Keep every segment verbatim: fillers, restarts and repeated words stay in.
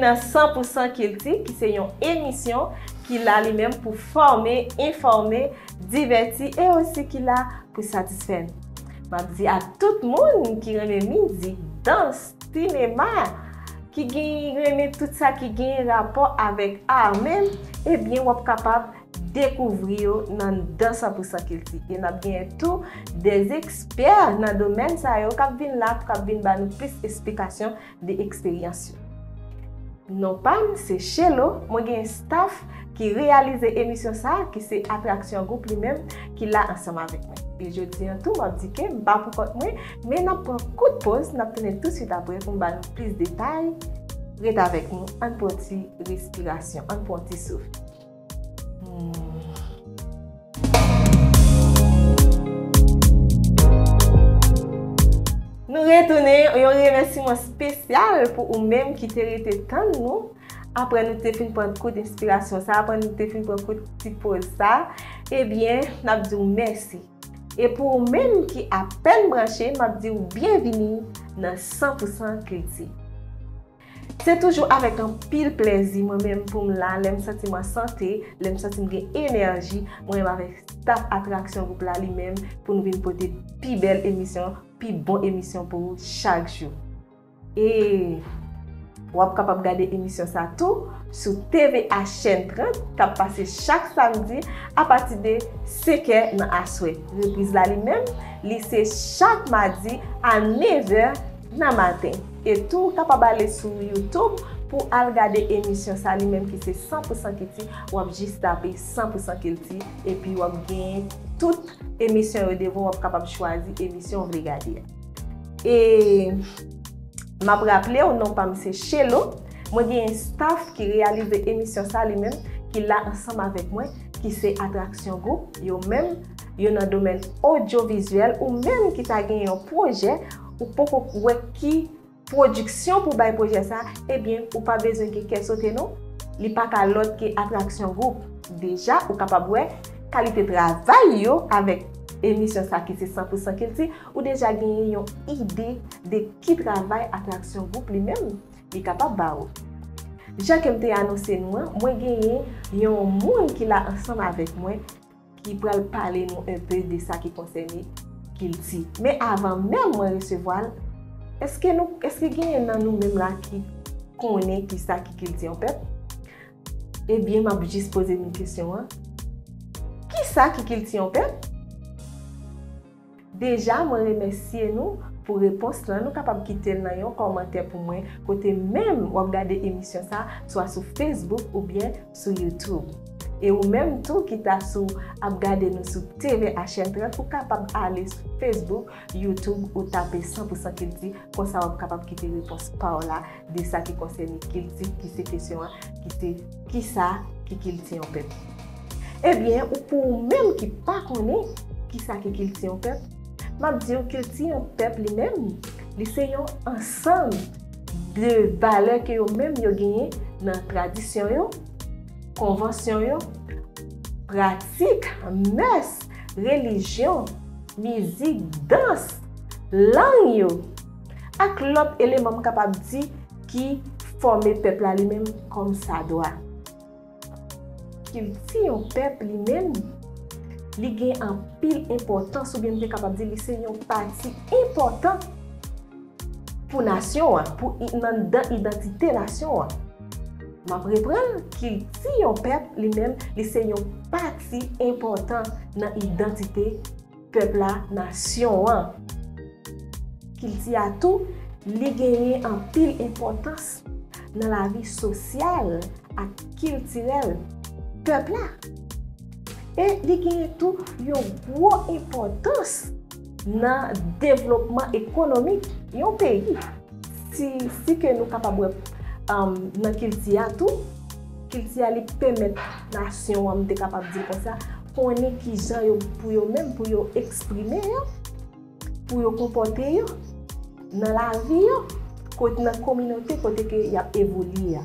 Nan San pou San Kilti, ki se yon emisyon ki la li menm pou fòme, enfòme, divèti e osi ki la pou satisfè n. M ap di a tout moun ki renmen mizik, dans, sinema, ki gen renmen tout sa ki gen rapò avèk ar menm, ebyen w ap kapab dekouvri yo nan Dans San pou San Kilti. E n ap genyen tou de ekspè nan domèn sa yo k ap vin la, k ap vin ba nou plis esplikasyon de eksperyans yo. Non pa m se Shelo, mwen gen staff ki reyalize emisyon sa a, ki se Atraksyon Gwoup li menm, ki la ansanm avèk mwen. E jodi an tou, m ap di ke m pa pou kont mwen, men n ap pran kout poz, n ap tounen tousuit apre pou m ba nou plis detay. Ret avèk nou, ann pran ti respirasyon, ann pran ti souf. Hmm. Nou retounen, yon remèsiman espesyal pou ou menm ki te rete tann nou. Apre nou te fin pran kout enspirasyon sa, apre nou te fin pran kout ti poz sa, ebyen, n ap di w mèsi. E pou ou menm ki apèn branche, m ap di w byenvini nan San pou San Kilti. Se toujou avèk anpil plèzi mwen menm pou m la, lè m santi m an sante, lè m santi m gen enèji, mwen menm avèk staff Atraksyon Gwoup la li menm, pou nou vin pote pi bèl emisyon, pi bon emisyon pou ou chak jou. E w ap kapab gade emisyon sa tou sou T V A chèn trant k ap pase chak samdi apati de senkè nan aswè. Repriz la li menm, li se chak madi a nevè nan maten. E tou, w kapab ale sou YouTube pou al gade emisyon sa li menm ki se San pou San Kilti. W ap jis tape San pou San Kilti epi w ap genyen tout emisyon yo devan w, w ap kapab chwazi emisyon w vle gade a. E m ap raple w, non pa m se Shelo. Mwen gen yon staff ki reyalize emisyon sa li menm, ki la ansanm avèk mwen, ki se Atraksyon Gwoup. Yo menm, yo nan domèn odyovizyèl. Ou menm ki ta gen yon pwojè, ou poko wè ki pwodiksyon pou bay pwojè sa, ebyen, ou pa bezwen gen kè sote non. Li pa ka lòt ke Atraksyon Gwoup. Deja, ou kapab wè kalite travay yo avèk emisyon sa ki se San pou San Kilti, ou deja genyen yon ide de ki travay Atraksyon Gwoup li menm li kapab ba ou. Jan ke m te anonse nou an, mwen genyen yon moun ki la ansanm avèk mwen ki pral pale nou enpe de sa ki konsène kilti. Men avan menm mwen resevwa l, èske nou, èske genyen nan nou menm la ki konnen ki sa ki kilti yon pèp? Ebyen, m ap jis poze nou kesyon an. Ki sa ki kilti yon pèp? Deja, mwen remèsye nou pou repons lan. Nou kapab kite l nan yon kòmantè pou mwen, kote menm w ap gade emisyon sa, swa sou Facebook oubyen sou YouTube. E ou menm tou ki ta sou ap gade nou sou T V A chèn trant, ou kapab ale sou Facebook, YouTube, ou tape San pou San Kilti, konsa w ap kapab kite repons pa w la de sa ki konsène kilti, ki se kesyon an, ki se kisa ki kilti yon pèp. Ebyen, ou pou ou menm ki pa konnen kisa ki kilti yon pèp, m ap di w kilti yon pèp li menm, li se yon ansanm de valè ke yo menm yo genyen nan tradisyon yo, konvansyon yo, pratik, mès, relijyon, mizik, dans, lang yo, ak lòt eleman m kapab di ki fòme pèp la li menm kòmsadwa. Kilti yon pèp li menm, li gen anpil enpòtans, oubyen m te kapab di li se yon pati enpòtan pou nasyon an, pou i-, nan, nan idantite nasyon an. M ap reprann, kilti yon pèp li menm, li se yon pati enpòtan nan idantite pèp la, nasyon an. Kilti a tou, li genyen anpil enpòtans nan lavi sosyal ak kiltirèl pèp la. E li genyen tou yon gwo enpòtans nan devlopman ekonomik yon peyi. Si, si ke nou kapab wè, um, nan kilti a tou, kilti a li pèmèt nasyon an, m te kapab di l konsa, konnen kijan yo, pou yo menm, pou yo eksprime yo, pou yo konpòte yo nan lavi yo, kot-, nan kominote kote ke y ap evolye a.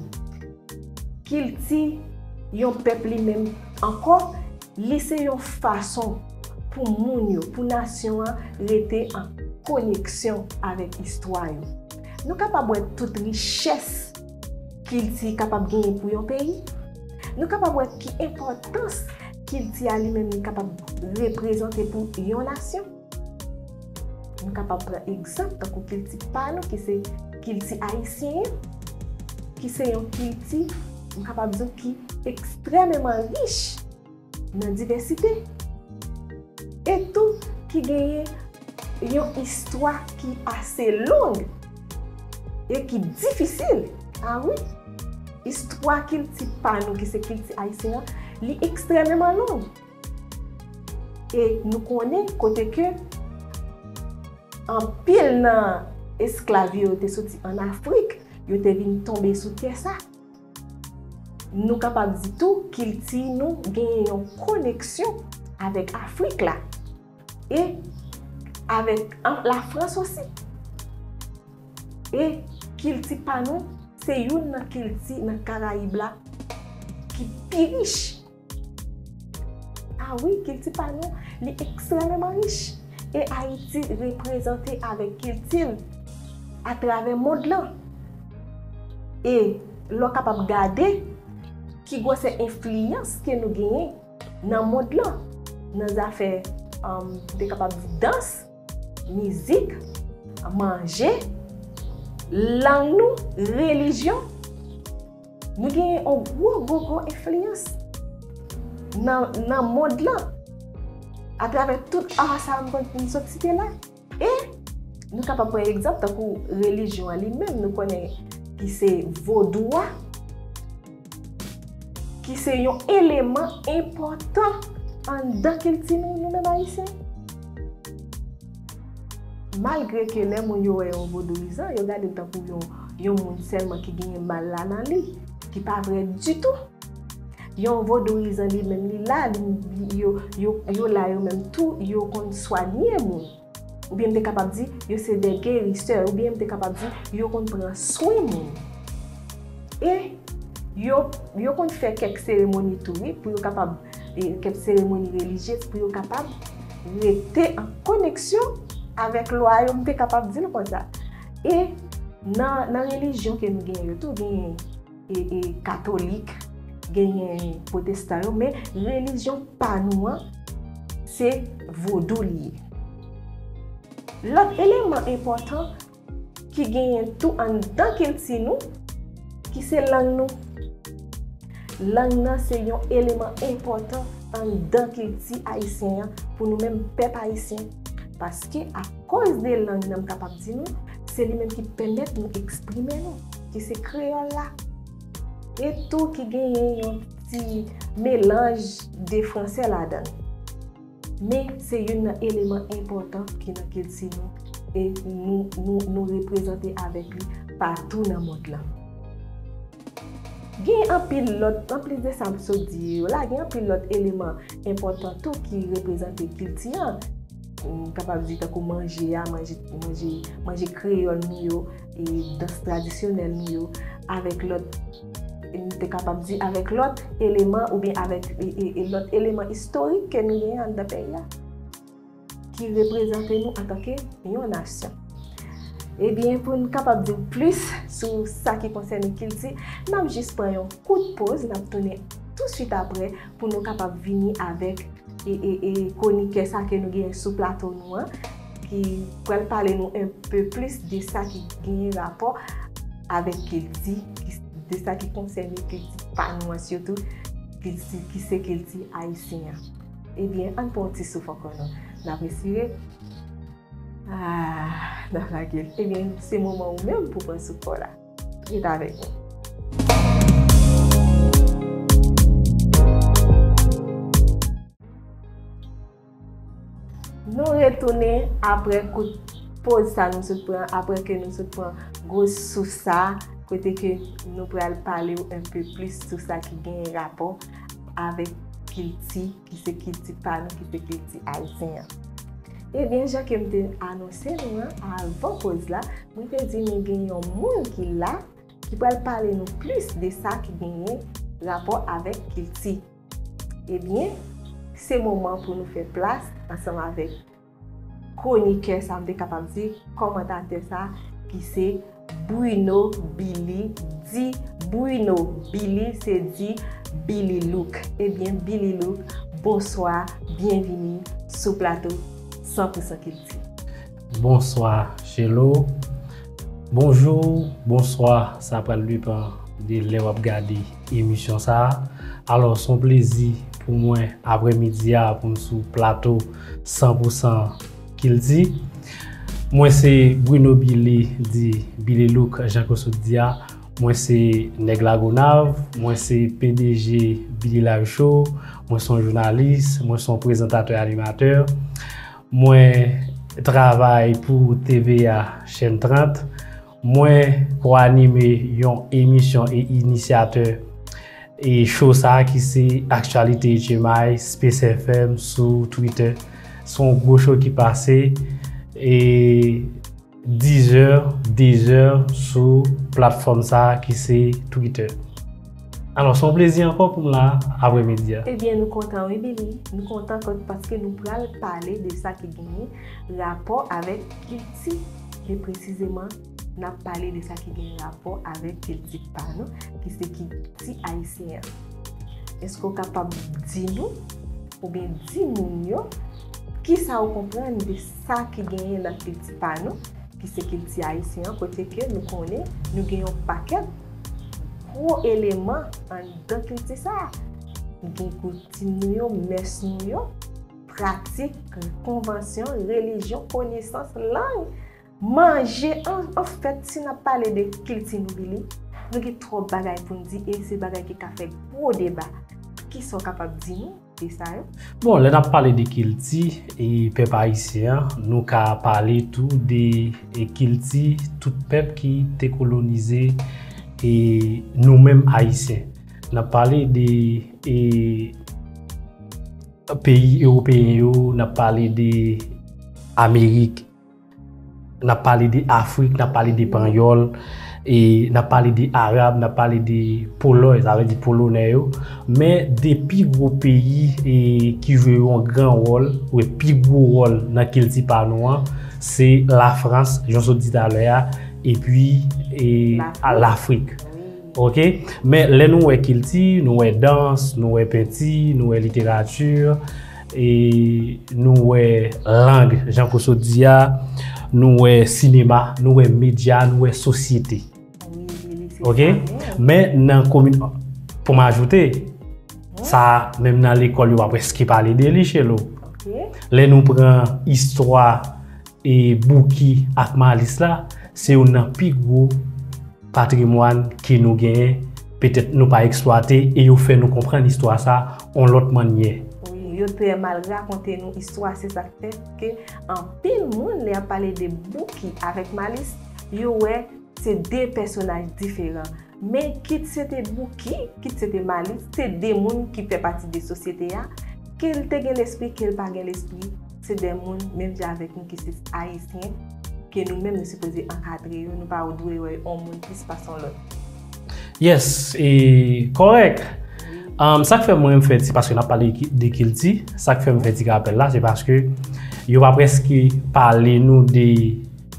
Kilti yon pèp li menm ankò, li se yon fason pou moun yo, pou nasyon an rete an koneksyon avèk istwa yo. Nou kapab wè tout richès kilti kapab genyen pou yon peyi. Nou kapab wè ki enpòtans kilti a li menm li kapab reprezante pou yon nasyon. Nou kapab pran egzanp tankou kilti pa nou ki se kilti ayisyen an, ki se yon kilti, m kapab di w, ki ekstrèmeman rich nan divèsite. E tou ki genyen yon istwa ki ase long e ki difisil. A wi, istwa kilti pa nou ki se kilti ayisyen an, li ekstrèmeman long. E nou konnen kote ke anpil nan esklav yo te soti ann Afrik, yo te vin tonbe sou tè sa. Nou kapab di tou kilti nou genyen yon koneksyon avèk Afrik la e avèk an- Lafrans osi. E kilti pa nou se youn nan kilti nan Karayib la ki pi rich. A wi, kilti pa nou, li ekstrèmeman rich. E Ayiti reprezante avèk kilti l atravè mond lan. E lè w kapab gade ki gwosè enfliyans ke nou genyen nan mond lan, nan zafè, um, m te kapab di dans, mizik, manje, lang nou, relijyon, nou genyen yon gwo, gwo, gwo enfliyans nan, nan mond lan. Atravè tout art sa m konn m sot site la. E nou kapab pran egzanp tankou relijyon an li menm, nou konnen ki se vodou a, ki se yon eleman enpòtan anndan kilti nou, nou menm Ayisyen. Malgre ke lè moun yo wè yon vodouyizan, yo gade l tankou yon, yon moun sèlman ki genyen mal la nan li, ki pa vrè ditou. Yon vodouyizan li menm li la, li, li- yo, yo, yo la yo menm tou, yo konn swanye moun. Oubyen m te kapab di, yo se de gerisè, oubyen m te kapab di, yo konn pran swen moun. E yo, yo konn fè kèk seremoni tou, wi, pou yo kapab, e, kèk seremoni relijyez, pou yo kapab rete an koneksyon avèk lwa yo, m te kapab di l konsa. E nan, nan relijyon ke nou genyen yo tou, genyen e, e, katolik, genyen pwotestan yo, men relijyon pa nou an, se vodou li ye. Lòt eleman enpòtan ki genyen tou anndan kilti nou, ki se lang nou. Lang nan se yon eleman enpòtan anndan kilti ayisyen an pou nou menm pèp ayisyen. Paske akoz de lang nan, m kapab di nou, se li menm ki pèmèt nou eksprime nou, ki se kreyòl la. E tou ki genyen yon ti melanj de fransè ladan l. Men se youn nan eleman enpòtan ki nan kilti nou e nou, nou, nou reprezante avèk li patou nan mond lan. Gen anpil lòt, anplis de sa m sot di yo la, gen anpil lòt eleman enpòtan tou ki reprezante kilti an. M kapab di tankou manje a, manje, manje, manje kreyòl nou yo, e dans tradisyonèl nou yo, avèk lòt, m te kapab di avèk lòt eleman oubyen avèk, e, e, e lòt eleman istorik ke nou genyen anndan peyi a, ki reprezante nou antanke yon nasyon. Ebyen, pou n kapab di w plis sou sa ki konsène kilti, n ap jis pran yon kout poz, n ap tounen touswit apre pou nou kapab vini avèk e, e, e, kwonikè sa ke nou genyen sou plato nou an, ki pral pale nou un peu plus de sa ki genyen rapò avèk kilti, ki, de sa ki konsène kilti pa nou an, sitou kilti ki se kilti ayisyen an. Ebyen, ann pran yon ti souf ankò non. N ap respire. Ah, n ap lage l. Ebyen, se moman ou menm pou pran souf pa w la. Ret avèk nou. Nou retounen apre kout poz sa nou sot pran, apre ke nou sot pran gwo souf sa, kote ke nou pral pale w un peu plus sou sa ki genyen rapò avèk kilti, ki se kilti pa nou, ki se kilti ayisyen an. Ebyen, jan ke m te anonse nou an, avan poz la, mwen te di nou gen yon moun ki la, ki pral pale nou plis de sa ki genyen rapò avèk kilti. Ebyen, se moman pou nou fè plas ansanm avèk kwonikè sa, m te kapab di, kòmantatè sa, ki se Bruno Billy, di Bruno Billy, se di Billy Look. Ebyen, Billy Look, bonswa, byenvini sou plato San pou san Kilti. Bonswa, Shelo. Bonjou, bonswa, sa pral depann de lè w ap gade emisyon sa a. Alò, se yon plezi pou mwen aprèmidi a pou m sou plato San pou san Kilti. Mwen se Bruno Billy, di Billy Look, jan ke w sot di a. Mwen se nèg Lagonav, mwen se P D G Billy Live Show, mwen se yon jounalis, mwen se yon prezantatè animatè. Mwen travay pou T V A chèn trant. Mwen ko-anime yon emisyon e inisyatè e show sa a ki se Aktyalite H M I Space F M sou Twitter. Se yon gwo show ki pase e diz è, diz è sou platfòm sa a ki se Twitter. Alò, se yon plezi ankò pou m la aprèmidi a. Ebyen, nou kontan wi, Billy. Nou kontan ankò paske nou pral pale de sa ki genyen rapò avèk kilti. Pli presizeman, n ap pale de sa ki gen rapò avèk kilti pa nou, ki se kilti ayisyen an. Èske w kapab di nou, oubyen di moun yo, kisa w konprann de sa ki genyen nan kilti pa nou, ki se kilti ayisyen an, kote ke nou konnen nou gen yon pakèt gwo eleman anndan kilti sa a. Gen koutim nou yo, mès nou yo, pratik, konvansyon, relijyon, konesans, lang, manje. An, anfèt, si n ap pale de kilti nou, Billy, nou gen twòp bagay pou n di e se bagay ki ka fè gwo deba. Kisa w kapab di nou de sa yo? Bon, lè n ap pale de kilti e pèp ayisyen an, nou ka pale tou de e kilti tout pèp ki te kolonize e nou menm Ayisyen. N ap pale de e peyi ewopeyen yo, n ap pale de Amerik, n ap pale de Afrik, n ap pale de Panyòl, e n ap pale de Arab, n ap pale de Polòy, sa vle di Polonè yo. Men de pi gwo peyi e ki jwe yon gran wòl, oubyen pi gwo wòl nan kilti pa nou an, se Lafrans, jan w sot di talè a, epi e Lafrik. Ok? Men lè nou wè kilti, nou wè dans, nou wè penti, nou wè literati, e nou wè lang, jan ke w sot di a, nou wè sinema, nou wè medya, nou wè sosyete. Ok? Men nan komin, pou m ajoute, sa menm nan lekòl yo pa prèske pale de li, Shelo. Lè nou pran istwa e Bouki ak Malis la, se youn nan pi gwo patrimwàn ke nou genyen, petèt nou pa eksplwate, e yo fè nou konprann istwa sa yon lòt mannyè. Wi, yo trè mal rakonte nou istwa, se sa k fè ke anpil moun, lè y ap pale de Bouki avèk Malis, yo wè se de pèsonaj diferan. Men kit se te Bouki, kit se te Malis, se de moun ki fè pati de sosyete a, ke l te gen lespri, ke l pa gen lespri, se de moun menm jan avèk nou ki se Ayisyen, ke nou menm nou sipoze ankadre yo, nou pa dwe wè yon moun plis pase yon lòt. Yes, e kòrèk. Um, sa k fè mwen m fè ti, paske n ap pale ki- de kilti, sa k fè m fè ti rapèl la, se paske yo pa prèske pale nou de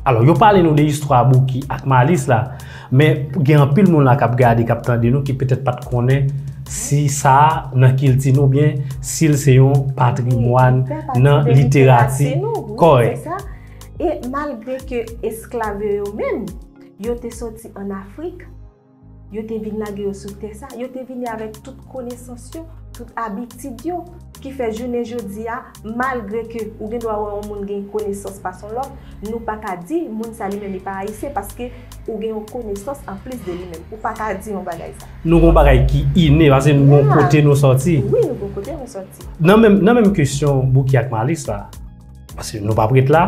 Alò, yo pale nou de istwa Bouki ak Malis la, men gen anpil moun la k ap gade, k ap tande nou, ki petèt pa t konnen si sa a nan kilti nou, oubyen si l se yon patrimwàn nan literati. Kòrèk. E malgre ke esklav yo, yo menm, yo te soti ann Afrik, yo te vin lage yo sou tè sa, yo te vini avèk tout konesans yo, tout abitid yo, ki fè jounen jodi a, malgre ke ou gen dwa wè yon moun gen konesans pase yon lòt, nou pa ka di moun sa li menm li pa ayisyen, paske ou gen yon konesans anplis de li menm. Ou pa ka di yon bagay sa. Nou gen yon bagay ki ine, paske nou gen yon kote nou sòti. Wi, nou gen yon kote nou sòti. Nan menm, nan menm kesyon Bouki ak Malis la, paske nou p ap ret la,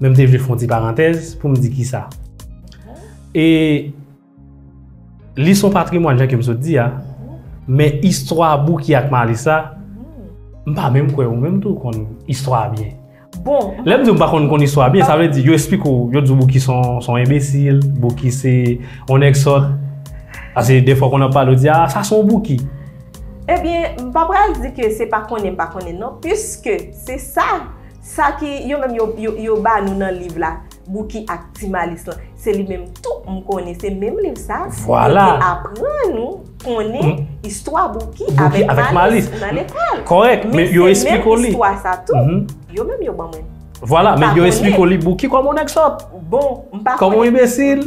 men m te vle fè yon ti parantèz pou m di kisa. E Li se yon patrimwàn, jan ke m sot di a, men istwa Bouki ak Malis la, m pa menm kwè ou menm tou konn istwa a byen. Bon. Lè m di w m pa konn konn istwa a byen, sa vle di yo eksplike w, yo di w Bouki se yon, se yon enbesil, Bouki se yon nèg sòt. Paske defwa konn ap pale, yo di, a, sa se yon Bouki. Ebyen, m pa pral di ke se pa konnen m pa konnen non, piske se sa, sa ki yo menm yo, yo, yo ba nou nan liv la. Bouki ak Ti Malis lan, se li menm tou, m konnen se menm liv sa, Vwala. Yo te aprann nou konnen istwa Bouki avèk Malis nan lekòl. Kòrèk, men yo esplike w li. Istwa sa tou, yo menm yo ban mwen. Vwala, men yo esplike w li Bouki kòm yon nèg sòt. Bon, m pa konnen. Kòm yon enbesil,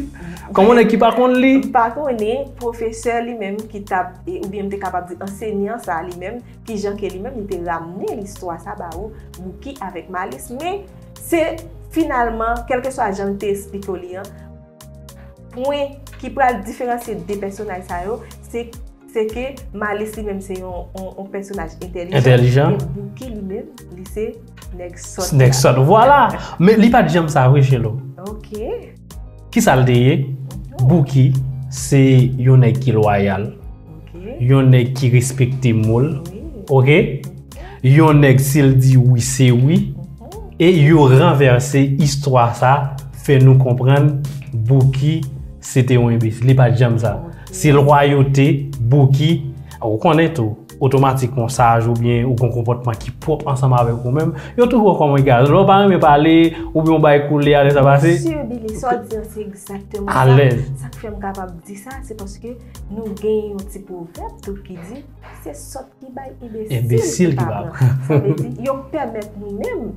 kòm yon nèg ki pa konn li. M pa konnen pwofesè li menm ki t ap, e, oubyen m te kapab di ansenyan sa li menm, kijan ke li menm li te ramne listwa sa ba ou, Bouki avèk Malis, men se finalman, kèlkeswa jan l te esplike w li an, pwen ki pral diferansye de pèsonaj sa yo, se, se ke Malis li menm se yon, yon, yon pèsonaj entèlijan, Entèlijan. E Bouki li menm, li se nèg sòt Nèg la. Sòt, vwala. Men li pa t janm sa vre, Shelo. Ok. Kisa l te ye? Bouki se yon nèg ki lwayal, Ok. Yon nèg ki respekte mo l, Wi. Ok? Yon nèg, si l di wi, se wi. Mhm. E yo ranvèse istwa sa, fè nou konprann Bouki se te yon enbesil. Li pa t janm sa. Ok. Se lwayote, Bouki, ou konnen tou, otomatikman w saj oubyen ou gon konpòtman ki pwòp ansanm avèk ou menm, yo toujou wè w kòm yon egare. Lè w pa renmen pale, oubyen w bay koulè a, lè sa pase. Sir, Billy, sa w di an, se egzakteman sa. Alèz. Sa k fè m kapab di sa, se paske nou gen yon ti pwovèb tou ki di, se sòt ki bay, enbesil ki pa pran. Enbesil ki pa pran. Sa vle di, yo pèmèt nou menm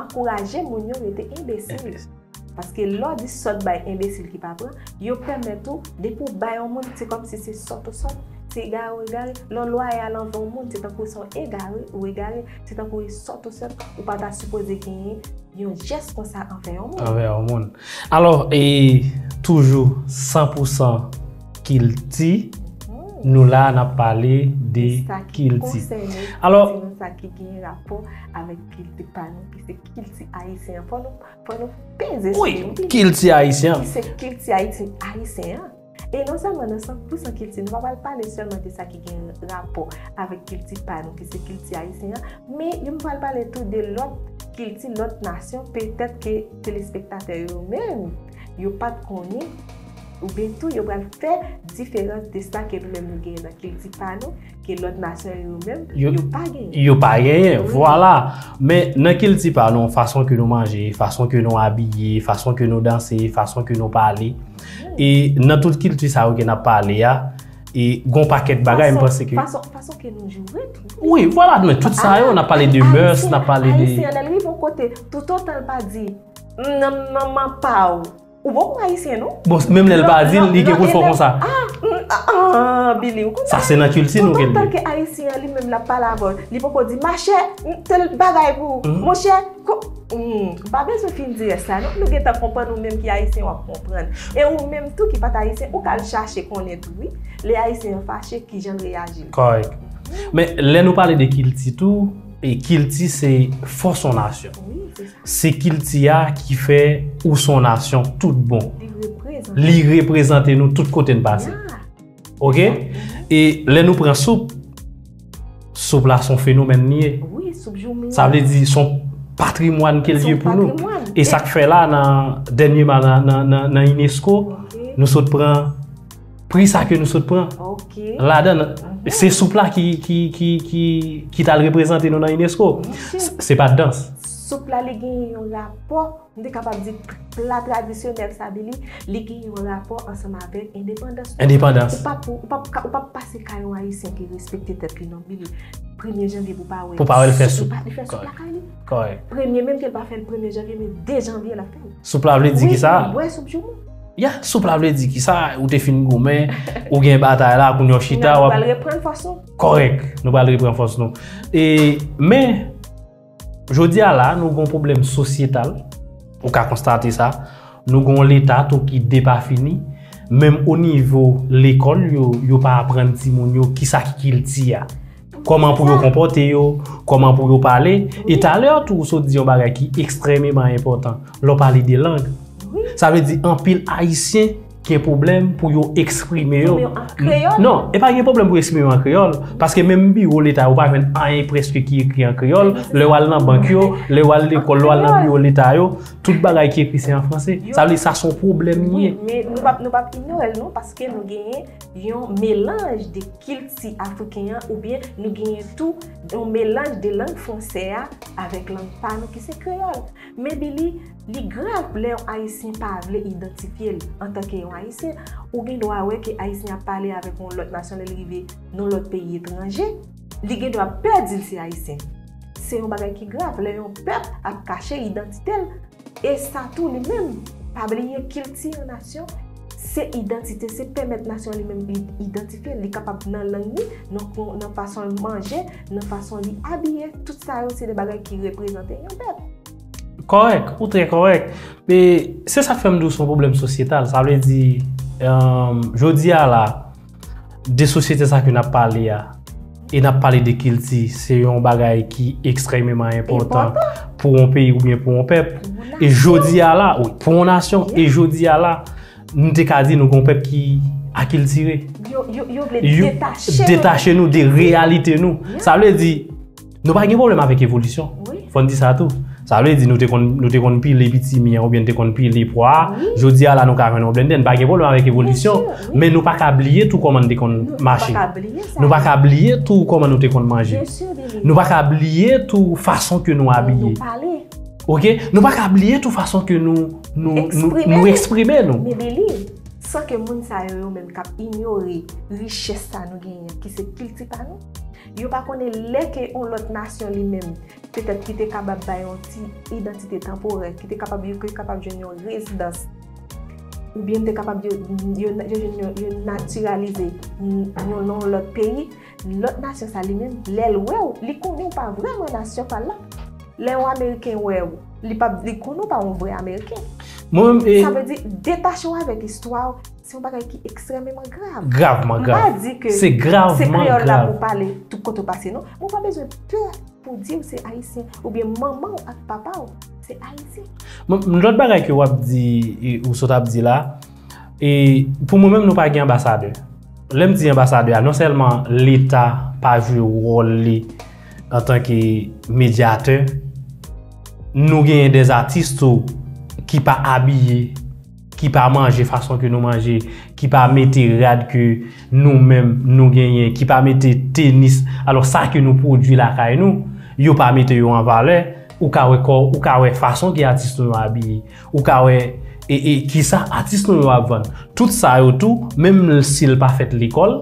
ankouraje moun yo rete enbesil. Enbesil. Paske lè w di sòt bay enbesil ki pa pran, yo pèmèt ou, depi w bay yon moun, se kòmsi se sòt ou sòt, se egare ou egare. Lè w lwayal anvè yon moun, se tankou se yon egare ou egare, se tankou e sòt ou sòt, ou pa ta sipoze genyen yon jès konsa anvè yon moun. Anvè yon moun. Alò, e toujou san pou san kilti, Mhm. nou la n ap pale de Sa ki kilti. Konsène Alò, kilti nou, sa ki gen rapò avèk kilti pa nou, ki se kilti ayisyen an. Fò nou, fò nou peze sou Wi, li, wi. Kilti ayisyen an. Ki se kilti ayiti-, ayisyen an. E non sèlman nan san pou san kilti, nou pa pral pale sèlman de sa ki gen rapò avèk kilti pa nou, ki se kilti ayisyen an, men yo pral pale tou de lòt kilti, lòt nasyon, petèt ke telespektatè yo menm, yo pa t konnen, oubyen tou yo pral fè diferans de sa ke nou menm nou genyen nan kilti pa nou, ke lòt nasyon yo menm, Yo, yo pa genyen. yo pa genyen, Wi. vwala. Men nan kilti pa nou, fason ke nou manje, fason ke nou abiye, fason ke nou danse, fason ke nou pale, E nan tout kilti sa yo ke n ap pale a, e gon pakèt bagay, m Fason, panse ke fason, fason ke nou joure tou. Wi, vwala, men tout sa yo, n ap pale de mœurs, n ap pale de Ayisyen, lè l rive yon kote, toutotan l pa di, "M nan manman pa w," ou poko Ayisyen, non. Bon, menm lè l pa di l, li gen pou l fè w konsa. Ah, mm, ah, ah, Billy, ou konn Sa se nan kilti nou ke l ye. Toutotan ke Ayisyen an li menm l ap pale avè w, li poko di, "Machè, m, tèl bagay pou ou." Monchè, ko-, Hmm, m pa bezwen fin di rès la, non. Nou gentan konprann, ou menm ki ayisyen, w ap konprann. E ou menm tou ki pa t ayisyen, ou ka al chache konnen tou, wi. Lè ayisyen an fache, kijan l reyaji? Kòrèk. Men, lè nou pale de kilti tou, e kilti se fòs yon nasyon. Wi, se sa. Se kilti a ki fè ou se yon nasyon tout bon. Li reprezante. Li reprezante nou tout kote n pase. Ya. Ok? E lè nou pran soup, soup la se yon fenomèn li ye. Wi, soup joumou. Sa vle di se yon patrimwàn ke l ye pou nou. Se yon patrimwàn. E sa k fè la, nan, dènyèman nan, nan, nan, nan unesco, Ok. nou sot pran pri sa ke nou sot pran. Ok. Ladan, Mhm. se soup la ki, ki, ki, ki, ki t al reprezante nou nan unesco. Monchè. Se, se pa dans. Soup la, li gen yon rapò M te kapab di pla tradisyonèl sa, Billy, li gen yon rapò ansanm avèk endepandans nou. Endepandans. Ou p ap, ou p ap ka, ou p ap pase kay yon ayisyen ki respekte tèt li non, Billy. Premye janvye pou pa wè Pou pa wè l fè soup. Li pa, li fè soup lakay li. Kòrèk. Premye menm ke l pa fè l premye janvye, men de janvye l ap fè l. Soup la vle di Wi, kisa? Bwè soup joumou. Ya, soup la vle di kisa? Ou te fin goumen, ou gen batay la, kounye a w chita, w ap Nou pral reprann fòs nou. Kòrèk, nou pral reprann fòs nou. E, men, Jodi a la, nou gon pwoblèm sosyetal, ou ka konstate sa. Nou gon leta tou ki depafini. Menm o nivo lekòl yo, yo pa aprann timoun yo kisa ki kilti a. Kòman pou yo konpòte yo, kòman pou yo pale. E talè tou, ou sot di yon bagay ki ekstrèmeman enpòtan. Lè w pale de lang, Wi. Sa vle di anpil Ayisyen gen pwoblèm pou yo eksprime yo. Eksprime yo an kreyòl? Non, e pa gen pwoblèm pou eksprime yo an kreyòl, paske menm biwo leta yo pa jwenn anyen prèske ki ekri an kreyòl. Lè w al nan bank yo, lè w al lekòl, lè w al nan biwo leta yo, tout bagay ki ekri se an franse. Sa vle di sa se yon pwoblèm li ye. Wi, men nou p ap, nou p ap inyore l non, paske nou genyen yon melanj de kilti afriken an, oubyen nou genyen tou yon melanj de lang fransè a avèk lang pa nou ki se kreyòl. Men Billy, li grav lè yon Ayisyen pa vle idantifye l antanke yon Ayisyen. Ou gen dwa wè ke Ayisyen ap pale avèk yon lòt nasyon, lè l rive nan lòt peyi etranje, li gen dwa pè di l se Ayisyen. Se yon bagay ki grav lè yon pèp ap kache idantite l. E sa tou, li menm, pa bliye kilti yon nasyon, se idantite, se pèmèt nasyon li menm li idantifye l, li kapab nan lang li, nan, nan fason l manje, nan fason li abiye, tout sa yo se de bagay ki reprezante yon pèp. Kòrèk, ou trè kòrèk. E se sa k fè m di w se yon pwoblèm sosyetal. Sa vle di, um, jodi a la, de sosyete sa ke n ap pale a, e n ap pale de kilti, se yon bagay ki ekstrèmeman enpòtan pou yon peyi oubyen pou yon pèp. E jodi a la, wi, pou yon nasyon, e jodi a la, nou te ka di nou gen yon pèp ki akiltire. Yo, yo, yo vle detache nou. Detache nou de reyalite nou. Sa vle di, nou pa gen pwoblèm avèk evolisyon. Fò n di sa tou. Sa vle di nou te konn nou te konn pile pitimi an oubyen nou te konn pile pwa a. Jodi a la nou ka jwenn yon blendè. Nou pa gen pwoblèm avèk evolisyon. Men nou pa ka bliye tou kòman nou te konn mache. Nou pa ka bliye tou kòman nou te konn manje. Nou pa ka bliye tou fason ke nou abiye. Oke? Nou pa ka bliye tou fason ke nou nou nou nou eksprime nou. San ke moun sa yo yo menm k ap inyore richès sa nou genyen ki se kilti pa nou. Yo pa konnen lè ke yon lòt nasyon li menm petèt ki te kapab bay yon ti idantite tanporè, ki te kapab yo te kapab jwenn yon rezidans, oubyen te kapab yo yo yo jwenn yon yo natiralize yon nan yon lòt peyi, lòt nasyon sa li menm lè l wè w li konnen w pa vrèman nasyon pa l la. Lè yon ameriken wè w li p ap li konnen w pa yon vrè ameriken. Mwen menm e sa vle di detache w avèk istwa w se yon bagay ki ekstrèmeman grav. Gravman grav. M pa di ke se kreyòl la pou pale tout kote w pase non. Mwen pa bezwen pè pou di w se ayisyen oubyen manman w ak papa w se ayisyen. Lòt bagay ke w ap di ou sot ap di la, e pou mwen menm nou pa gen anbasadè. Lè m di anbasadè a, non sèlman leta pa jwe wòl li antanke medyatè, nou genyen dèzatis tou ki pa abiye, ki pa manje fason ke nou manje, ki pa mete rad ke nou menm nou genyen, ki pa mete tenis, alò sa ke nou pwodui lakay nou, yo pa mete yo an valè. Ou ka wè kò, ou ka wè fason ke atis nou yo abiye, ou ka wè e, e kisa atis nou yo ap vann. Tout sa yo tou, menm si l pa fèt lekòl,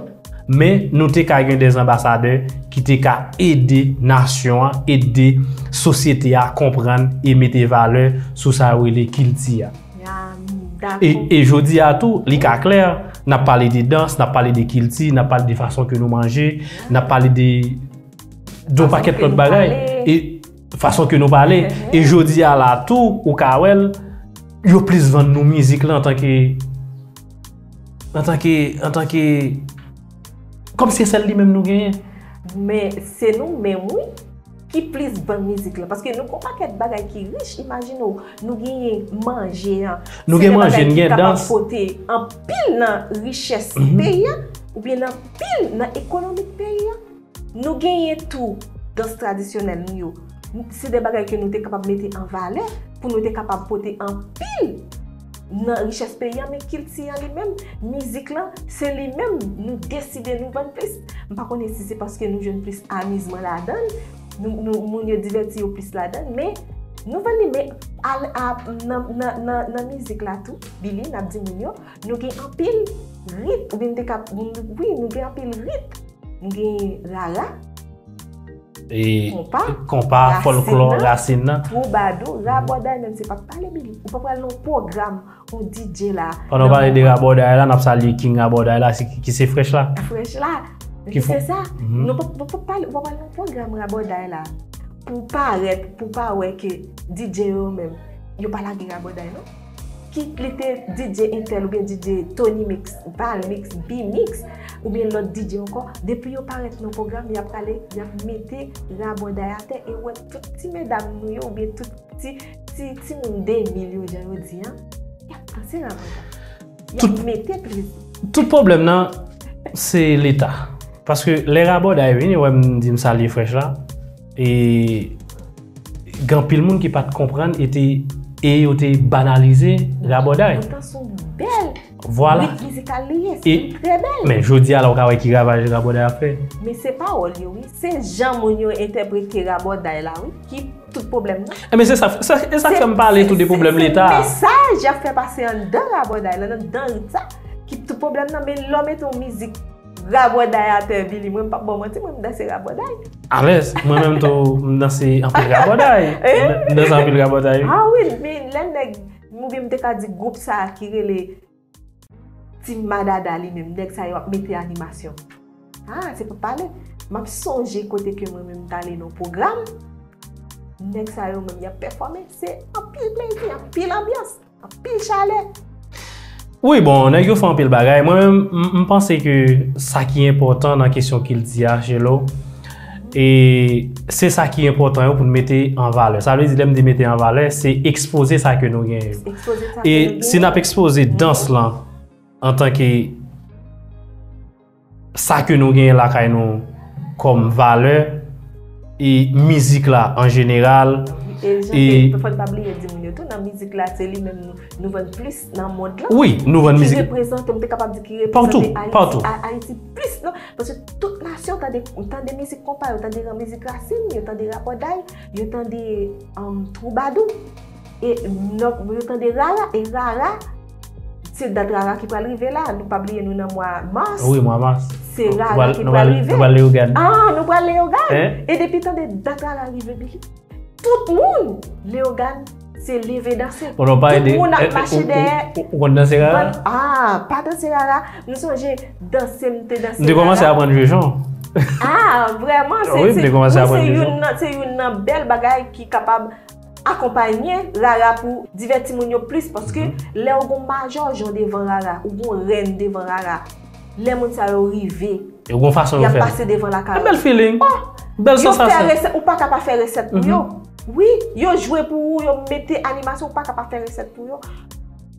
men nou te ka gen dèzanbasadè ki te ka ede nasyon an, ede sosyete a konprann e mete valè sou sa yo rele kilti a. E, e jodi a tou, li ka klè, n ap pale de dans, n ap pale de kilti, n ap pale de fason ke nou manje, n ap pale de, de yon pakèt lòt bagay. E fason ke nou pale. E jodi a la tou, ou ka wè l, yo plis vann nou mizik la antanke antanke antanke kòmsi se sèl li menm nou genyen. Men se nou menm wi ki plis vann mizik la paske nou gon pakèt bagay ki rich. Imajine w, nou genyen manje an. Nou gen manje, nou gen dans. Pote anpil nan richès peyi a oubyen nan pil nan ekonomik peyi a. Nou genyen tou dans tradisyonèl nou yo. Se de bagay ke nou te kapab mete an valè pou nou te kapab pote anpil nan richès peyi an, men kilti an li menm, mizik lan, se li menm nou deside nou vann plis. M pa konnen si se paske nou jwenn plis amizman ladan l, nou, nou, moun yo divèti yo plis ladan l, men nou vann li, men nan, nan, nan, nan mizik la tou, Billy, n ap di moun yo, nou gen anpil rit, oubyen nou te ka, wi, nou gen anpil rit. M gen rara, e, konpa, konpa, fòlklò, rasin nan, twoubadou, rabòday, menm se pa pale Billy. Ou pa pral nan pwogram yon D J la. Pandan w pale de rabòday la, n ap salye King Rabòday la, ki se Fresh la. Fresh la. Ki fè sa. Nou pa pale, ou pa pral nan pwogram rabòday la. Pou parèt, pou pa wè ke D J yo menm, yo pa lage rabòday non. Kit li te D J entèl oubyen D J Tony Mix, Val Mix, B Mix, oubyen lòt D J ankò, depi yo parèt nan pwogram, y ap prale, y ap mete rabòday atè e ou wè tout ti medam nou yo oubyen tout ti ti timoun de mil yo jan yo di an, y ap danse rabòday. Y ap mete plezi. Tout pwoblèm nan, se Leta. Paske lè rabòday vini, wè m di m salye Fresh la, e gen anpil moun ki pa t konprann e te e yo te banalize rabòday. Poutan se yon bèl Vwala. Rit mizikal li ye, se E- yon trè bèl. Men jodi a la ou ka wè ki ravaj rabòday ap fè. Men se pawòl yo, wi. Se jan moun yo entèprete rabòday la, wi, ki tout pwoblèm nan. E men se sa, sa, e sa k fè m pale tou de pwoblèm Leta. Se mesaj y ap fè pase anndan rabòday la, anndan rit sa, ki tout pwoblèm nan. Men lè w mete yon mizik rabòday atè, Billy, mwen m p ap ba w manti, mwen m danse rabòday. Alèz, mwen menm tou, m danse anpil rabòday. M danse anpil rabòday. Ah wi, men lè nèg, oubyen m te ka di gwoup sa a ki rele Team Madada li menm, nèg sa yo ap mete animasyon. Ah, se pa pale. M ap sonje kote ke mwen menm m t ale nan pwogram. Nèg sa yo menm, y ap pèfòme. Se anpil plezi, anpil anbyans, anpil chalè. Wi, bon, nèg yo fè anpil bagay. Mwen menm, m- m panse ke sa ki enpòtan nan kesyon kilti a, Shelo, e se sa ki enpòtan yo pou n mete an valè. Sa vle di, lè m di mete an valè, se ekspoze sa ke nou genyen yo. Ekspoze sa E ke nou si n ap genyen. Ekspoze dans lan antanke sa ke nou genyen lakay nou kòm valè, e mizik la an jeneral, E e- fò n pa bliye di moun yo tou, nan mizik la, se li menm nou, nou vann plis nan mond lan. Wi, nou vann Ki mizik. Reprezante, m te kapab di ki Partou, reprezante Ayiti, partou. A- Ayiti plis, non? Paske tout nasyon tande, tande mizik konpa, yo tande mizik rasin, yo tande rabòday, yo tande um, twoubadou. E non, yo tande rara, e rara, se dat rara ki pral rive la. Nou pa bliye nou nan mwa mas. Wi, mwa mas. Se Nou rara pral- ki nou pral pral- rive. Nou pral Leyogàn. Ah, nou pral Leyogàn. Hein? E depi tande dat rara rive, Billy, tout moun Leyogàn se leve danse. Bon, nou pa Tout ede. Moun ap Eh, eh, mache ou- dèyè. ou- Ou konn danse rara? Ban- Ah, pa danse rara. M sonje danse M te kòmanse rara. Aprann jwe jan. Ah, vrèman, se Wi, m te kòmanse se- Aprann se jwe youn jan. Nan, se youn nan bèl bagay ki kapab akonpaye rara pou divèti moun yo plis, paske Mhm. Lè w gon majò jan devan rara, ou gon rèn devan rara, lè moun sa yo rive, E ou gon fason y yo ap fè. Pase devan lakay E bèl feeling. Bèl Yo fè sansasyon. Resèt, ou pa ka pa fè resèt pou yo. Wi, yo jwe pou ou, yo mete animasyon, ou pa ka pa fè resèt pou yo.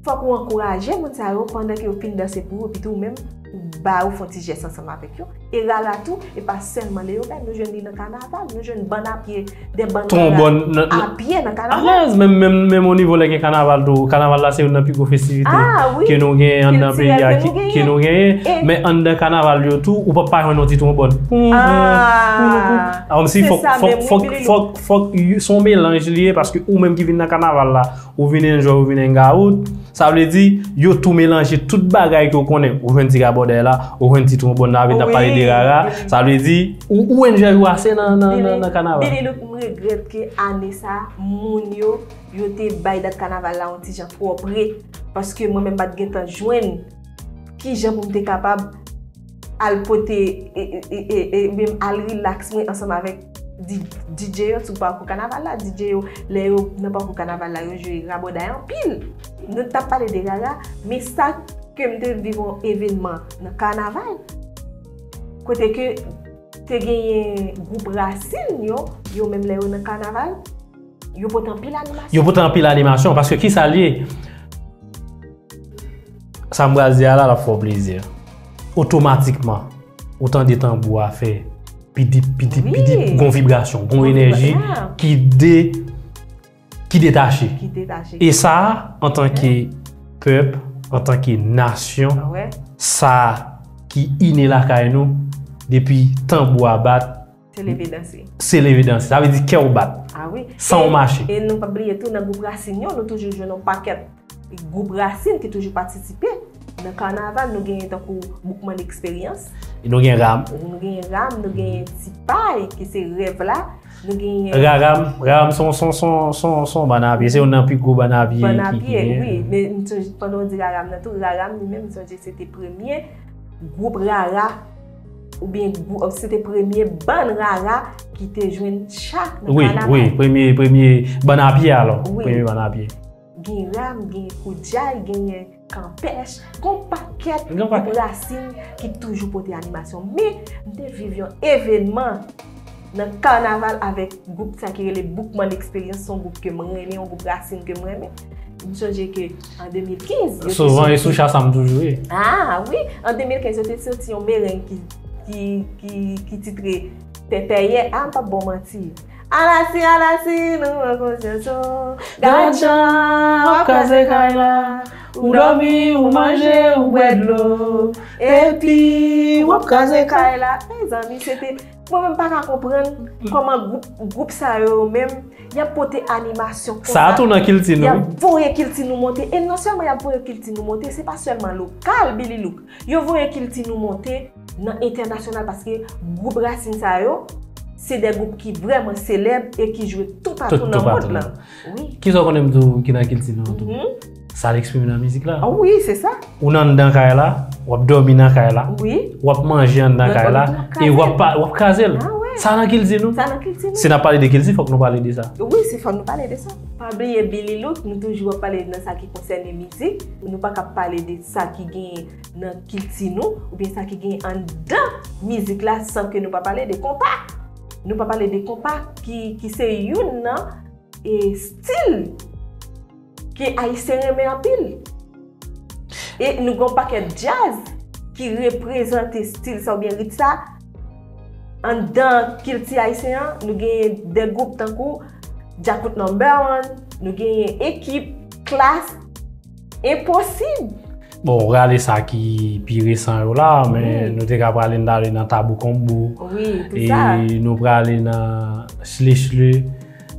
Fòk ou ankouraje moun sa yo pandan ke yo fin danse pou ou, epi tou ou menm, ou ba yo fè yon ti jès ansanm avèk yo. E rara tou, e pa sèlman Leyogàn, nou jwenn li nan kanaval, nou jwenn bann a pye, de bann Twonbòn, rara nan- a pye nan kanaval. Alèz, menm, menm, menm o nivo lè gen kanaval tou. Kanaval la se youn nan pi gwo festivite Ah, wi. ke nou genyen anndan Kiltirèl peyi a, ke nou ke, genyen. Ke nou genyen. E- Men anndan kanaval yo tou, ou p ap pa jwenn yon ti twonbòn. Poum, poum, Ah, poum, poum. Kòmsi se fòk, sa fòk, menm, wi, fòk, Billy. Fòk, fòk, y- se yon melanj li ye, paske ou menm ki vin nan kanaval la, ou vin enjoy, ou vin hang out. Sa vle di, yo tou melanje tout bagay ke w konnen. Ou jwenn ti rabòday la, ou jwenn ti twonbòn la, vin ap pale de Wi, rara. wi. Sa vle di, ou, ou enjoy ou ase nan, nan, nan, nan kanaval. Billy Look, m regrèt ke ane sa, moun yo, yo te bay dat kanaval la yon ti jan twò pre. Paske mwen menm pa t gentan jwenn ki jan pou m te kapab al pote, e, e, e, e, e, oubyen al relax mwen ansanm avèk di- D J yo sou pakou kanaval la. D J yo, lè yo nan pakou kanaval la, yo jwe rabòday anpil. Nou t ap pale de rara, men sa ke m te viv yon evènman nan kanaval, kote ke te genyen gwoup rasin yo, yo menm lè yo nan kanaval, yo pote anpil animasyon. Yo pote anpil animasyon, paske ki sa l ye? Sa m pral di a la, l ap fè w plezi. Otomatikman, ou tande tanbou a fè pidip, pidip, Wi. Pidip, gon vibrasyon, gon Gon enèji vibrasyon. Ki de, ki detache. Ki detache. E sa, antanke pèp, antanke nasyon, Ah wè. Sa ki ine lakay nou, depi tanbou a bat, Se leve danse. Se leve danse. Sa vle di kè w bat. Ah wi. San w mache. E nou pa bliye tou, nan gwoup rasin yo, nou toujou jwenn yon pakèt gwoup rasin ki toujou patisipe nan kanaval. Nou genyen tankou Boukman Eksperyans. E nou gen ram. Nou genyen ram, nou genyen Ti Pay, ki se rèv la. Nou genyen Ra-, ram, ram son, son, son, son, son bann a pye. Se youn nan pi gwo bann a pye Bann a ki, ki pye, genyen. Wi. Men m sonje, pandan w di raram nan tou, raram li menm, m sonje se te premye gwoup rara, oubyen gwou-, se te premye bann rara ki te jwenn cha nan Wi, kanaval. Wi, premye, premye bann a pye alò. Wi. Premye bann a pye. Gen ram, gen koudjay, genyen kanpèch, gon pakèt Gon pakèt. Gwoup rasin ki toujou pote animasyon. Men, m te viv yon evènman nan kanaval avèk gwoup sa ki rele Boukman Eksperyans, se yon gwoup ke m renmen, yon gwoup rasin ke m renmen. M sonje ke an de mil kenz, yo te Souvan e soti sou cha sa m toujou ye. Ah wi, an de mil kenz, yo te soti yon mereng ki, ki, ki, ki titre Pèpèyè. Ah, m p ap ba w manti. Alasi, alasi, nou pran konsyans, oh. Gad jan w ap kraze kay la. Ou dòmi, ou manje, ou bwè dlo. Epi, w ap kraze kay la. Mezanmi, se te, mwen menm pa ka konprann kòman gwoup, gwoup sa yo menm, y ap pote animasyon konsa. Sa a tou nan kilti nou, wi. Y ap voye kilti nou monte. E non sèlman y ap voye kilti nou monte, se pa sèlman lokal, Billy Look. Yo voye kilti nou monte nan entènasyonal paske gwoup rasin sa yo, se de gwoup ki vrèman selèb e ki jwe toupatou nan mond lan. Wi. Kisa w konnen m di w ki nan kilti nou an tou? Sa l eksprime nan mizik la. Ah wi, se sa. Ou nan anndan kay la, w ap dòmi nan kay la, wi, w ap manje anndan kay la, e w ap pa, w ap kraze l. Ah wi. Sa nan kilti nou. Sa nan kilti nou. Si n ap pale de kilti, fòk nou pale de sa. Wi, se fòk nou pale de sa. Pa bliye Billy Look, nou toujou ap pale nan sa ki konsène mizik. Nou pa ka pale de sa ki genyen nan kilti nou, oubyen sa ki genyen anndan mizik la, san ke nou pa pale de konpa. Nou pa pale de konpa ki, ki se youn nan, e, stil ke Ayisyen renmen anpil. E nou gen yon pakèt djaz ki reprezante stil sa oubyen rit sa. Anndan kilti ayisyen an, nou genyen de gwoup tankou Djakout Number One, nou genyen Ekip, Klass, Enposib. Bon, ou prale sa ki pi resan yo la, men nou te ka prale, n t ale nan Tabou Combo, wi, tou sa, e nou prale nan Chle Chle,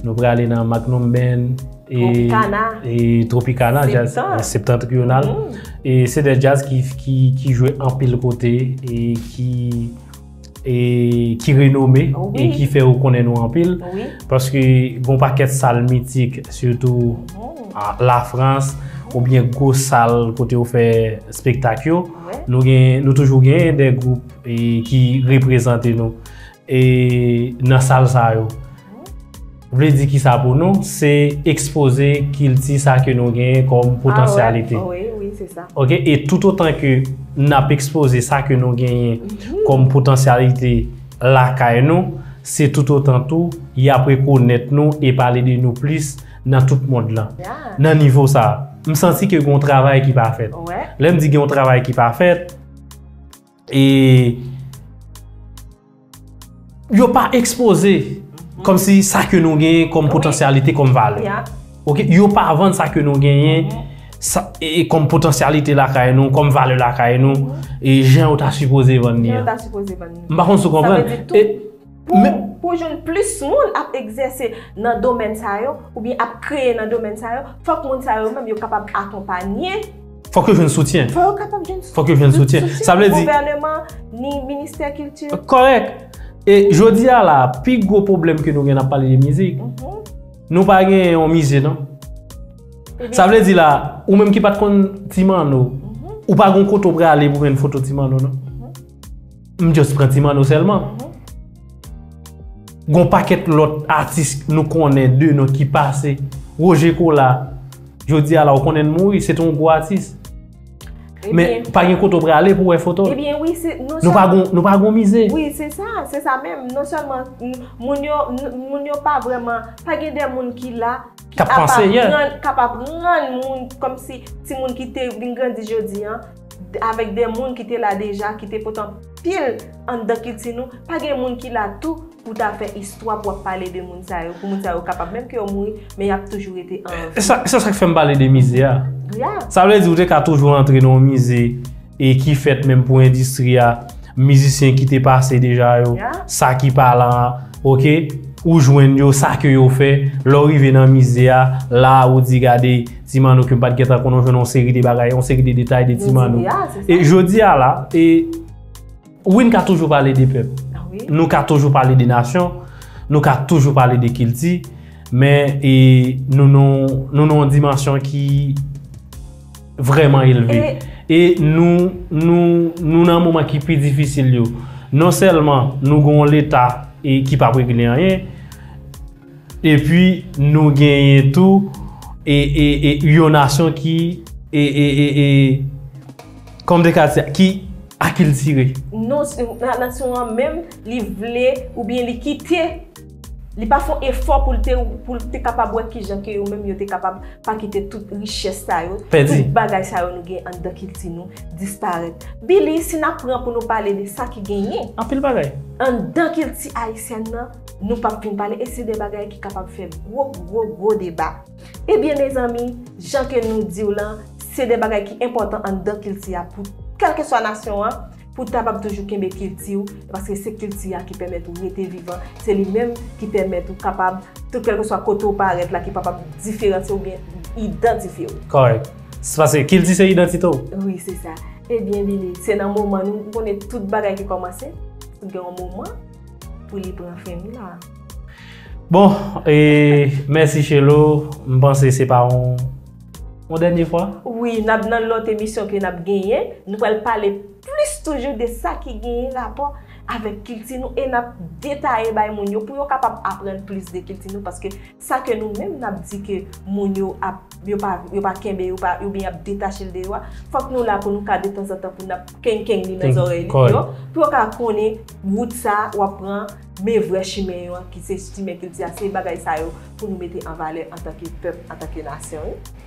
nou prale nan Magnum Band, e Tropicana, e Tropicana, jazz, Septan, Septentrional. E se de jazz ki, ki, ki jwe anpil kote, e ki, e ki renome, wi, e ki fè yo konnen nou anpil. Wi. Paske gon pakèt sal mitik, sitou a Lafrans, oubyen gwo sal kote yo fè espektak yo. Wi. Nou gen, nou toujou gen de gwoup, e, ki reprezante nou, e, nan sal sa yo. Vle di kisa pou nou? Se ekspoze kilti sa ke nou genyen kòm potansyalite. Ah wè, wi, wi, se sa. Ok, e toutotan ke n ap ekspoze sa ke nou genyen kòm potansyalite lakay nou, se toutotan tou y ap rekonèt nou e pale de nou plis nan tout mond lan. Yeah. Nan nivo sa, m santi ke gen yon travay ki pa fèt. Wè. Lè m di gen yon travay ki pa fèt, e yo pa ekspoze kòmsi sa ke nou genyen kòm potansyalite, kòm valè. Ok, yo pa vann sa ke nou genyen, sa, e, e kòm potansyalite lakay nou, kòm valè lakay nou, e jan yo ta sipoze vann li an. Jan yo ta sipoze vann li. M pa konn si w konprann. Sa vle di tou, e, pou, pou jwenn plis moun ap egzèse nan domèn sa yo, oubyen ap kreye nan domèn sa yo, fòk moun sa yo menm yo kapab akonpanye. Fòk yo jwenn soutyen. Fòk yo kapab jwenn soutyen. Fòk yo jwenn soutyen. Sa vle di gouvèneman, ni ministè kilti. Kòrèk. E jodi a la, pi gwo pwoblèm ke nou gen, n ap pale de mizik. Nou pa gen yon mize, non. Sa vle di la, ou menm ki pa t konn Ti Manno, ou pa gen yon kote w prale pou jwenn foto Ti Manno, non. M just pran Ti Manno sèlman. Gon pakèt lòt atis nou konnen de non ki pase. Roger Cola, jodi a la, ou konnen l mouri, se te yon gwo atis. Men, pa gen kote w prale pou wè foto l. Ebyen, wi, se, nou pa gon, nou pa gon mize. Wi, se sa, se sa menm. Non sèlman, n-, moun yo, n-, moun yo pa vrèman, pa gen de moun ki la, ki ap aprann, k ap aprann moun, kòmsi timoun ki te vin grandi jodi an, avèk de moun ki te la deja, ki te pote anpil anndan kilti nou, pa gen moun ki la tou pou ta fè istwa, pou ap pale de moun sa yo, pou moun sa yo kapab, menm ke yo mouri, men y ap toujou rete an vi. E sa, se sa k fè m pale de mize a. Sa vle di ou te ka toujou antre nan yon mize e ki fèt menm pou endistri a, mizisyen ki te pase deja yo, sa ki pa la, ok, ou jwenn yo, sa ke yo fè, lè w rive nan mize a, la ou di gade, Ti Manno ke m pa t gentan konnen, w jwenn yon seri de bagay, yon seri de detay de Ti Manno. E jodi a la, e wi, n ka toujou pale de pèp. Nou ka toujou pale de nasyon, nou ka toujou pale de kilti, men, e, nou, nou, nou nan yon dimansyon ki vrèman elve. E nou, nou, nou nan moman ki pi difisil yo. Non sèlman nou gen yon leta, e, ki p ap regle anyen, epi nou genyen tou, e, e, e, yon nasyon ki, e, e, e, e, kòm de katya, ki akiltire. Non, na-, nasyon an menm, li vle oubyen li kite, li pa fè efò pou l te, pou l te kapab wè kijan ke yo menm yo te kapab pa kite tout richès sa yo, tout bagay sa yo nou gen anndan kilti nou disparèt. Billy, si n ap pran pou nou pale de sa ki genyen, anpil bagay, anndan kilti ayisyèn nan, nou p ap fin pale, e se de bagay ki kapab fè gwo, gwo, gwo deba. Ebyen, mezanmi, jan ke nou di w lan, se de bagay ki enpòtan anndan kilti a pou kèlkeswa nasyon an, pou w kapab toujou kenbe kilti w, paske se kilti a ki pèmèt ou rete vivan, se li menm ki pèmèt ou kapab, tout kèlkeswa kote w parèt la, ki kapab diferansye w oubyen idantifye w. Kòrèk. Se paske kilti se idantite w. Wi, se sa. Ebyen, Billy, se nan moman nou, ou konnen tout bagay ki kòmanse, tout gen yon moman pou li pran fen, wi la. Bon, e, mèsi Shelo, m panse se pa yon, yon dènye fwa. Wi, n ap nan lòt emisyon ke n ap genyen, nou pral pale plis toujou de sa ki genyen rapò avèk kilti nou e n ap detaye bay moun yo pou yo kapab aprann plis de kilti nou, paske sa ke nou menm n ap di ke moun yo ap, yo pa, yo pa kenbe, yo pa, oubyen y ap detache l de yo a, fòk nou la pou nou ka detanzantan pou n ap kenkenn li nan zòrèy li yo, pou yo ka konnen wout sa w ap pran, men vrè chimen yo an, ki se chimen kilti a, se bagay sa yo pou nou mete an valè antanke pèp, antanke nasyon, wi.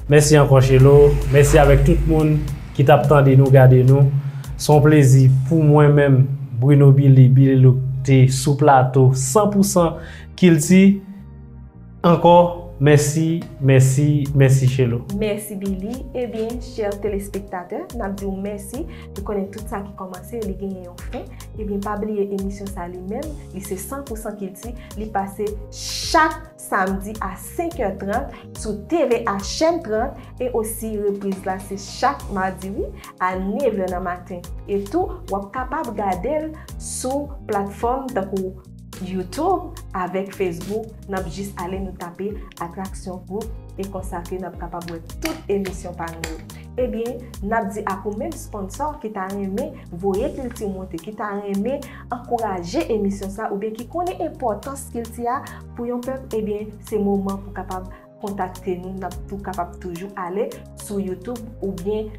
Mèsi ankò, Shelo. Mèsi avèk tout moun ki t ap tande nou, gade nou. Se yon plezi pou mwen menm, Bruno Billy, Billy Look, te sou plato san pou san Kilti. Ankò, mèsi, mèsi, mèsi, Shelo. Mèsi, Billy. Ebyen, chè telespektatè, n ap di w mèsi. Nou konnen tout sa ki kòmanse, li genyen yon fen. Ebyen, pa bliye emisyon sa li menm, li se san pou san kilti. Li pase chak samdi a senk è trant sou T V A chèn trant e osi repriz la se chak madi, wi, a nèf è nan maten. E tou, w ap kapab gade l sou platfòm tankou YouTube avèk Facebook. N ap jis ale nou tape Atraksyon Group e konsa ke n ap kapab wè tout emisyon pa nou yo. Ebyen, n ap di ak ou menm sponsò ki ta renmen voye kilti w monte, ki ta renmen ankouraje emisyon sa, oubyen ki konnen enpòtans kilti a pou yon pèp, ebyen, se moman pou kapab kontakte nou. N ap tou kapab toujou ale sou YouTube oubyen,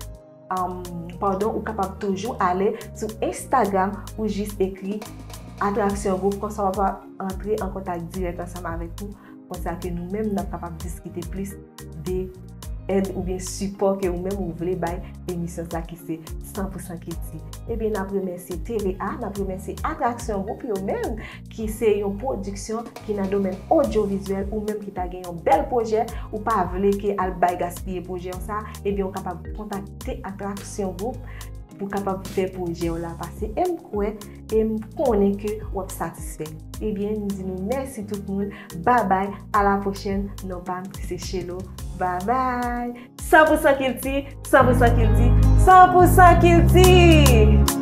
um, padon, ou kapab toujou ale sou Instagram ou jis ekri Atraksyon Group, konsa w ap antre an kontak dirèk ansanm avèk nou. Konsa ke nou menm n ap kapab diskite plis de èd oubyen sipò ke ou menm ou vle bay emisyon sa ki se san pou san kilti. Ebyen, n ap remèsye T V A, n ap remèsye Atraksyon Group yo menm, ki se yon pwodiksyon ki nan domèn odyovizyèl, ou menm ki ta gen yon bèl pwojè, ou pa vle ke al bay gaspiye pwojè w sa, ebyen, ou kapab kontakte Atraksyon Group pou kapab fè pwojè w la pase. E m kwè, e m konnen ke w ap satisfè. Ebyen, m di nou mèsi tout moun. Babay, a la pwochèn. Non pa m, se Shelo. Babay. San pou san kilti, san pou san kilti, san pou san kilti!